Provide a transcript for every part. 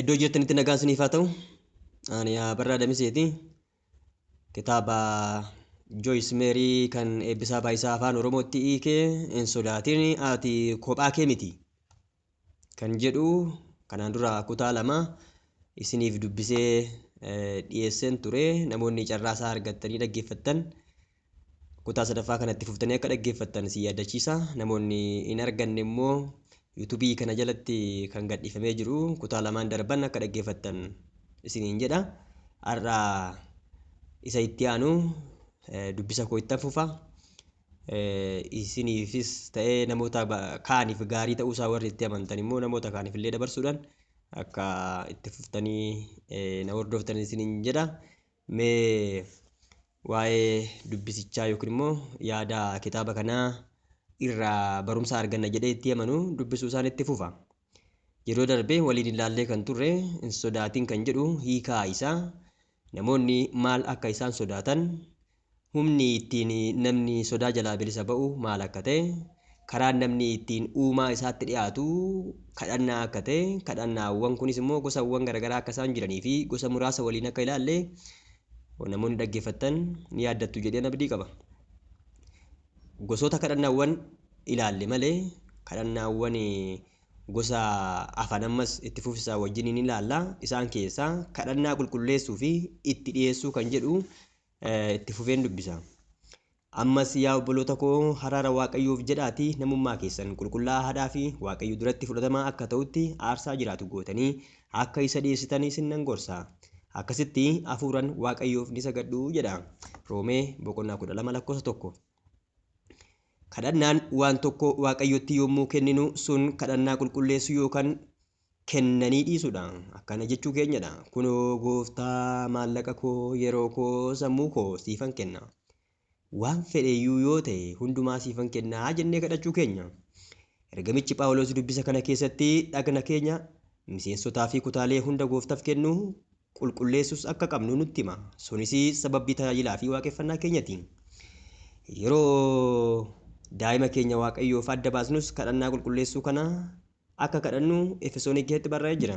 Iddoo jirtanitti nagaan isiniif haa ta'u. Ani Abarraa Damiseeti. Kitaaba Joyce Meerii kan Eebbisaa Baayisaa Afaan Oromootti hiike "Hin sodaatin, ati kophaa kee miti" kan jedhu kanaan dura kutaa 2 isiniif dubbisee dhiyeesseen ture. Namoonni carraa isaa argattanii dhaggeeffattan kutaa sadaffaa kanatti fuftanii akka dhaggeeffattan si yaadachiisa. Namoonni hin arganne immoo yuutuubii kana jalatti kan gadhiifamee jiru kutaa lamaan darban akka dhaggeeffattan isiniin jedha. Har'a isa itti aanu dubbisa koo ittan fufa. Isiniifis ta'ee namoota kaaniif gaarii ta'uusaa warri itti amantan immoo namoota kaaniif illee dabarsuudhaan akka itti fuftanii na hordoftan isiniin jedha. Mee waa'ee dubbisichaa yookiin immoo yaada kitaaba kanaa irraa barumsa arganna jedhee itti amanu dubbisuu isaan itti fufa. Yeroo darbe waliin ilaallee kan turre "Hin sodaatin" kan jedhu hiikaa isaa, namoonni maal akka isaan sodaatan, humni ittiin namni sodaa jalaa bilisa ba'u maal akka ta'e, karaan namni ittiin uumaa isaatti dhiyaatu kadhannaa akka ta'e, kadhannaawwan kunis immoo gosawwan garaagaraa akka isaan jiranii fi gosa muraasa waliin akka ilaalle namoonni dhaggeeffattan ni yaaddattu jedheen abdii qaba. Gosoota kadhannaawwan ilaalle malee kadhannaawwan gosa afaan ammas itti fufisaa wajjin ni ilaalla. Isaan keessaa kadhannaa qulqulleessuu fi itti dhiyeessuu kan jedhu itti fufeen dubbisa. Ammas yaa obboloota koo, haraara Waaqayyoof jedhaatii namummaa keessan qulqullaa'aa haadhaa fi Waaqayyo duratti fudhatamaa akka ta'utti aarsaa jiraatu gootanii akka isa dhiyeessitan isin nan gorsa. Akkasitti hafuuraan Waaqayyoof ni sagaddu jedha. Roomee boqonnaa 12 lakkoofsa 1. Kadhannaan waan tokko Waaqayyotti yommuu kenninu sun kadhannaa qulqulleessuu yookaan kennanii dhiisuudha. Akkana jechuu keenyadha. "Kunoo gooftaa, maallaqa koo, yeroo koo, sammuu koo siifan kenna. Waan fedheyyuu yoo ta'e hundumaa siifan kennaa" jennee kadhachuu keenya. Ergamichi Phaawulos dubbisa kana keessatti dhagna keenya, miseensotaa fi kutaalee hunda gooftaaf kennu qulqulleessuus akka qabnu nutti hima. Sunis sababii tajaajilaa fi waaqeffannaa keenyati. Yeroo daa'ima keenya Waaqayyoof adda baasnus kadhannaa qulqulleessuu kana akka kadhannu Efesoonii keessatti barraa'ee jira.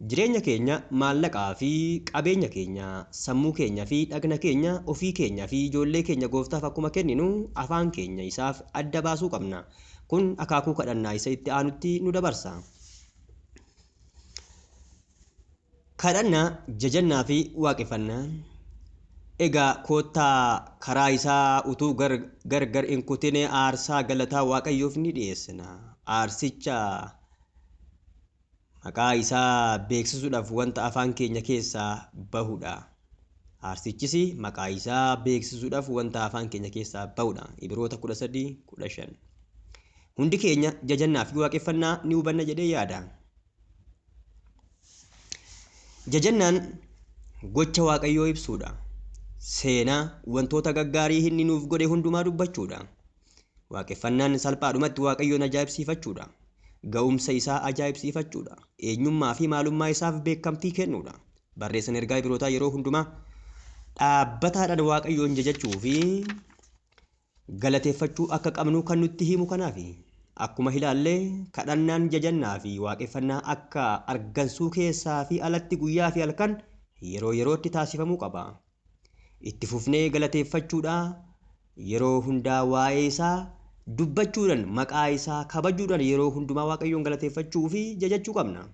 Jireenya keenya, maallaqaa fi qabeenya keenya, sammuu keenya fi dhagna keenya, ofii keenya fi ijoollee keenya gooftaaf akkuma kenninu afaan keenya isaaf adda baasuu qabna. Kun akaakuu kadhannaa isa itti aanutti nu dabarsa. Kadhannaa, jajannaa fi waaqeffannaa. Egaa koottaa karaa isaa utuu gargar hin kutine aarsaa galataa Waaqayyoof ni dhiyeessina. Aarsicha maqaa isaa beeksisuudhaaf wanta afaan keenya keessaa bahudha. Aarsichis maqaa isaa beeksisuudhaaf wanta afaan keenya keessaa bahudha. Ibroota 13:15. Hundi keenya jajannaa fi waaqeffannaa ni hubanna jedhee yaada. Jajannaan gocha Waaqayyoo ibsuudha. Seenaa wantoota gaggaarii inni nuuf godhe hundumaa dubbachuudha. Waaqeffannaan salphaadhumatti Waaqayyoon ajaa'ibsiifachuudha. Ga'umsa isaa ajaa'ibsiifachuudha. Eenyummaa fi maalummaa isaaf beekamtii kennuudha. Barreessan ergaa Ibrootaa yeroo hundumaa dhaabbataadhaan Waaqayyoon jajachuu fi galateeffachuu akka qabnu kan nutti himu kanaafi. Akkuma ilaallee kadhannaan jajannaa fi waaqeffannaa akka argansuu keessaa fi alatti guyyaa fi halkan yeroo yerootti taasifamuu qaba. Itti fufnee galateeffachuudha. Yeroo hundaa waa'ee isaa dubbachuudhaan, maqaa isaa kabajuudhaan yeroo hundumaa Waaqayyoon galateeffachuu fi jajachuu qabna.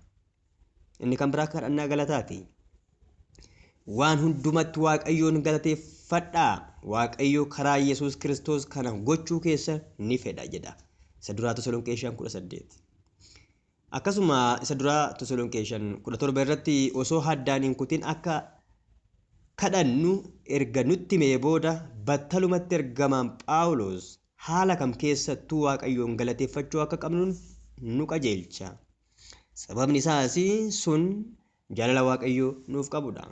Inni kan biraa kadhannaa galataati. "Waan hundumatti Waaqayyoon galateeffadhaa. Waaqayyo karaa Yesuus Kiristoos kana gochuu keessa ni fedha" jedha. Isa duraa Tasalonqee 5:18. Akkasuma isa duraa Tasalonqee 5:17 irratti osoo haddaan hin kutin akka kadhannu erga nutti himee booda battalumatti ergamaan Phaawulos haala kam keessattuu Waaqayyoon galateeffachuu akka qabnu nu qajeelcha. Sababni isaas sun jaalala Waaqayyoo nuuf qabudha.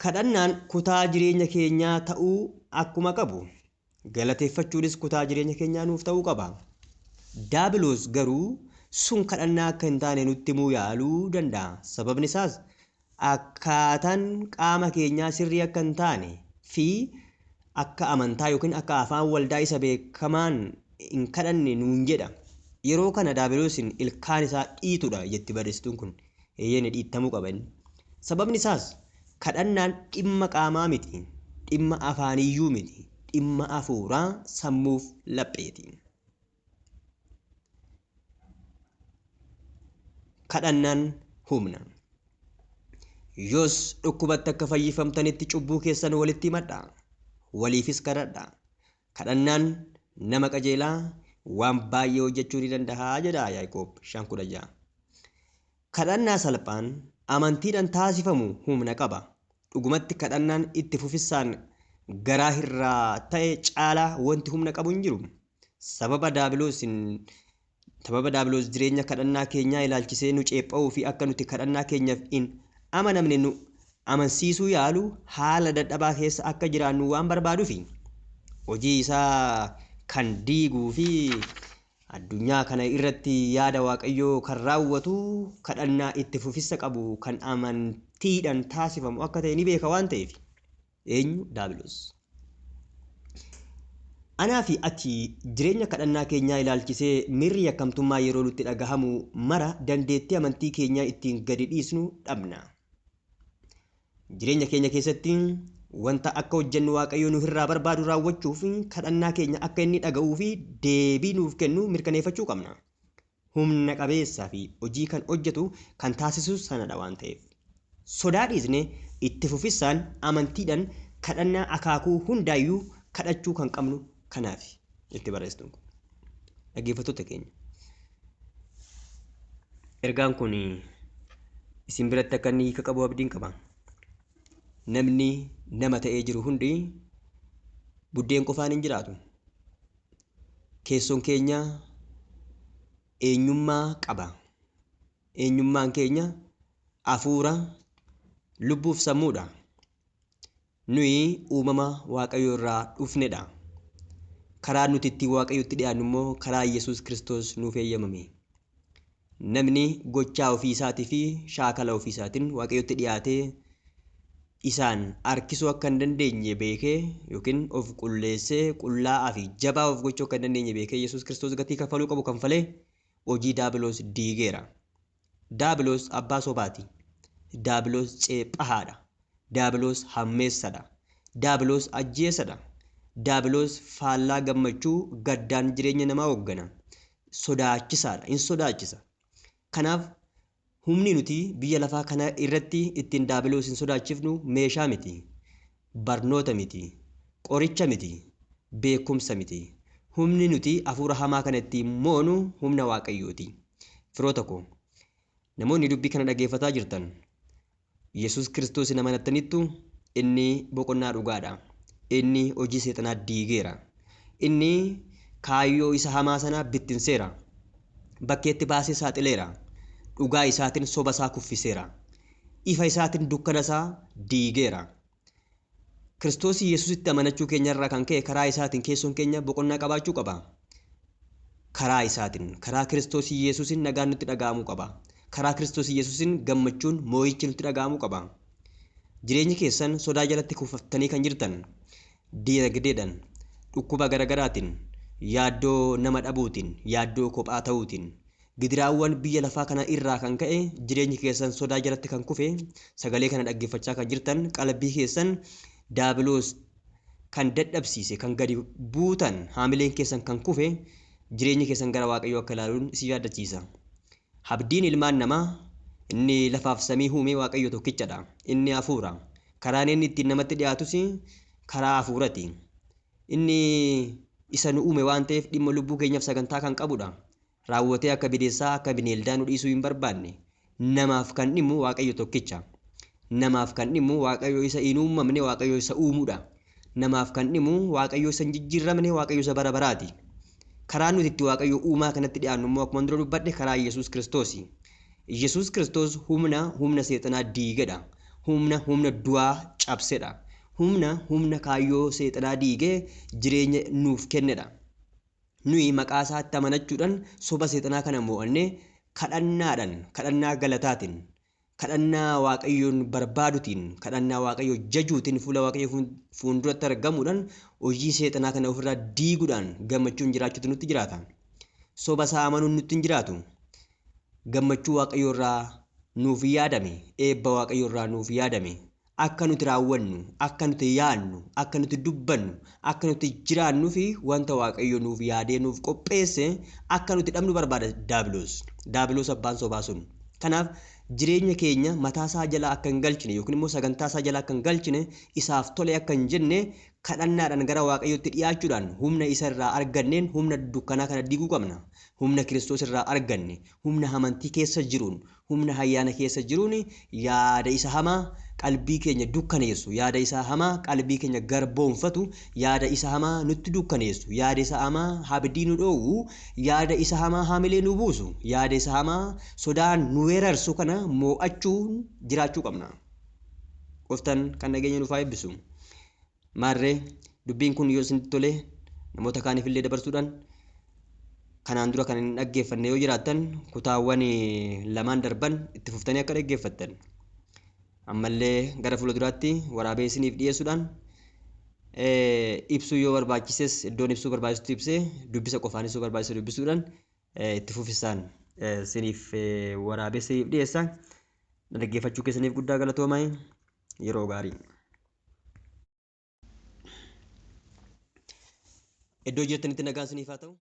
Kadhannaan kutaa jireenya keenyaa ta'uu akkuma qabu galateeffachuunis kutaa jireenya keenyaa nuuf ta'uu qaba. Daabiloos garuu sun kadhannaa akka hin taane nutti himuu yaaluu danda'a. Sababni isaas akkaataan qaama keenyaa sirrii akka hin taane fi akka amantaa yookiin akka afaan waldaa isa beekamaan hin kadhanne nuun jedha. Yeroo kana daabiloosiin ilkaan isaa dhiitudha jetti barreessituun kun. Eeyyeen dhiittamuu qaba inni. Sababni isaas kadhannaan dhimma qaamaa miti, dhimma afaaniyyuu miti, dhimma hafuuraa sammuuf lapheeti. Kadhannaan humna. Yoos dhukkubatti akka fayyifamtanitti cubbuu keessan walitti himadhaa. Waliifis kadhadhaa. Kadhannaan nama qajeelaa waan baay'ee hojjechuu ni danda'a jedha Yaaqoob 5:16. Kadhannaa salphaan amantiidhaan taasifamu humna qaba. Dhugumatti kadhannaan itti fufisaan garaa irraa ta'e caalaa wanti humna qabu hin jiru. Sababa daabiloos jireenya kadhannaa keenyaa ilaalchisee nu ceepha'uu fi akka nuti kadhannaa keenyaaf hin amanamne nu amansiisuu yaalu haala dadhabaa keessa akka jiraannu waan barbaaduufi hojii isaa kan diiguu fi addunyaa kana irratti yaada Waaqayyoo kan raawwatu kadhannaa itti fufissa qabu kan amantiidhaan taasifamu akka ta'e ni beeka waan ta'eef eenyu daabiloos. Anaa fi ati jireenya kadhannaa keenyaa ilaalchisee miirri yakkamtummaa yeroo nutti dhagahamu mara dandeettii amantii keenyaa ittiin gadi dhiisnu dhabna. Jireenya keenya keessatti wanta akka hojjennu Waaqayyo nu irraa barbaadu raawwachuuf kadhannaa keenya akka inni dhaga'uu fi deebii nuuf kennu mirkaneeffachuu qabna. Humna qabeessaa fi hojii kan hojjetu kan taasisu sanadha waan ta'eef. Sodaa dhiisnee itti fufissaan amantiidhaan kadhannaa akaakuu hundaayyuu kadhachuu kan qabnu kanaaf itti barreessituun kun. Dhaggeeffattoota keenya. Ergaan kun isin biratti akka inni hiika qabu abdiin qaba. Namni nama ta'ee jiru hundi buddeen qofaan hin jiraatu. Keessoon keenya eenyummaa qaba. Eenyummaan keenya hafuura, lubbuuf sammuudha. Nuyi uumama Waaqayyoo irraa dhufnedha. Karaa nuti ittiin Waaqayyotti dhiyaannu immoo karaa Yesuus Kiristoos nuuf eeyyamame. Namni gochaa ofii isaatii fi shaakala ofii isaatiin Waaqayyotti dhiyaatee isaan harkisuu akka hin dandeenye beekee yookiin of qulleessee qullaa'aa fi jabaa of gochuu akka hin dandeenye beekee Yesuus Kiristoos gatii kaffaluu qabu kanfalee hojii daabiloos diigeera. Daabiloos abbaa sobaati. Daabiloos ceephahaadha. Daabiloos hammeessadha. Daabiloos ajjeesadha. Daabiloos faallaa gammachuu gaddaan jireenya namaa hooggana. Sodaachisaadha. In sodaachisa. Kanaaf humni nuti biyya lafaa kana irratti ittiin daabiloos hin sodaachifnu meeshaa miti, barnoota miti, qoricha miti, beekumsa miti. Humni nuti hafuura hamaa kana ittiin moonu humna Waaqayyooti. Firoota koo, namoonni dubbii kana dhaggeeffataa jirtan, Yesuus Kiristoos hin amanattaniittu inni boqonnaa dhugaadha. Inni hojii seexanaa diigeera. Inni kaayyoo isa hamaa sana bittinseera. Bakkeetti baasee saaxileera. Dhugaa isaatiin soba isaa kuffiseera. Ifa isaatiin dukkana isaa diigeera. Kiristoos Yesuusitti amanachuu keenyarraa kan ka'e karaa isaatiin keessoon keenya boqonnaa qabaachuu qaba. Karaa isaatiin, karaa Kiristoos Yesuusin nagaan nutti dhaga'amuu qaba. Karaa Kiristoos Yesuusin gammachuun moo'ichi nutti dhaga'amuu qaba. Jireenyi keessan sodaa jalatti kufattanii kan jirtan diinagdeedhaan, dhukkuba garaagaraatiin, yaaddoo nama dhabuutiin, yaaddoo kophaa ta'uutiin, gidiraawwan biyya lafaa kana irraa kan ka'e jireenyi keessan sodaa jalatti kan kufe sagalee kana dhaggeeffachaa kan jirtan qalbii keessan daabiloos kan dadhabsiise kan gadi buutan haamileen keessan kan kufe jireenyi keessan gara Waaqayyoo akka ilaaluun isin yaadachiisa. Abdiin ilmaan namaa inni lafaaf samii uume Waaqayyo tokkichadha. Inni hafuura. Karaan inni ittiin namatti dhiyaatus karaa hafuurati. Inni isa nu uume waan ta'eef dhimma lubbuu keenyaaf sagantaa kan qabudha. Raawwatee akka bineeldaa akka bineeldaa nu dhiisuu hin barbaanne. Namaaf kan dhimmu Waaqayyo tokkicha. Namaaf kan dhimmu Waaqayyo isa hin uumamne Waaqayyo isa uumuudha. Namaaf kan dhimmu Waaqayyo isa hin jijjiiramne Waaqayyo isa bara baraati. Karaa nuti itti Waaqayyo uumaa kanatti dhiyaannu immoo akkuma dura dubbadhe karaa Yesuus Kiristoosi. Yesuus Kiristoos humna humna seexanaa diigedha. Humna humna du'aa cabsedha. Humna humna kaayyoo seexanaa diigee jireenya nuuf kennedha. Nuyi maqaa isaatti amanachuudhaan soba seexanaa kana mo'annee kadhannaadhaan, kadhannaa galataatiin, kadhannaa Waaqayyoon barbaadutiin, kadhannaa Waaqayyoo jajuutiin fuula Waaqayyoo fuulduratti argamuudhaan hojii seexanaa kana ofirraa diiguudhaan gammachuun jiraachuutu nutti jiraata. Soba isaa amanuun nutti hin jiraatu. Gammachuu Waaqayyoo irraa nuuf yaadame, eebba Waaqayyoo irraa nuuf yaadame, akka nuti raawwannu, akka nuti yaadnu, akka nuti dubbannu, akka nuti jiraannuu fi wanta Waaqayyo nuuf yaadee nuuf qopheesse akka nuti dhabnu barbaada Daabiloos. Daabiloos abbaan sobaa sun. Kanaaf jireenya keenya mataa isaa jala akka hin galchine yookiin immoo sagantaa isaa jala akka hin galchine, isaaf tole akka hin jenne, kadhannaadhaan gara Waaqayyootti dhiyaachuudhaan humna isa irraa arganneen humna dukkanaa kana diiguu qabna. Humna Kiristoos irraa arganne, humna amantii keessa jiruun, humna ayyaana keessa jiruun yaada isa hamaa qalbii keenya dukkaneessu, yaada isa hamaa qalbii keenya garboomfatu, yaada isa hamaa nutti dukkaneessu, yaada isa hamaa abdii nu dhoowwu, yaada isa hamaa hamilee nu buusu, yaada isa hamaa sodaan nu weerarsu kana moo'achuun jiraachuu qabna. Gooftaan kan nageenya nuuf haa eebbisu. Maarree, dubbiin kun yoo isinitti tole namoota kaaniif illee dabarsuudhaan, kanaan dura kan hin dhaggeeffanne yoo jiraattan kutaawwan lamaan darban itti fuftanii akka dhaggeeffattan, ammallee gara fuula duraatti waraabee isiniif dhiyeessuudhaan, ibsuu yoo barbaachises iddoon ibsuu barbaachisutti ibsee, dubbisa qofaanis yoo barbaachise dubbisuudhaan itti fufisaan isiniif waraabee isiniif dhiyeessa. Dhaggeeffachuu keessaniif guddaa galatoomaa, yeroo gaarii. Iddoo jirtanitti nagaan isiniif haa ta'u.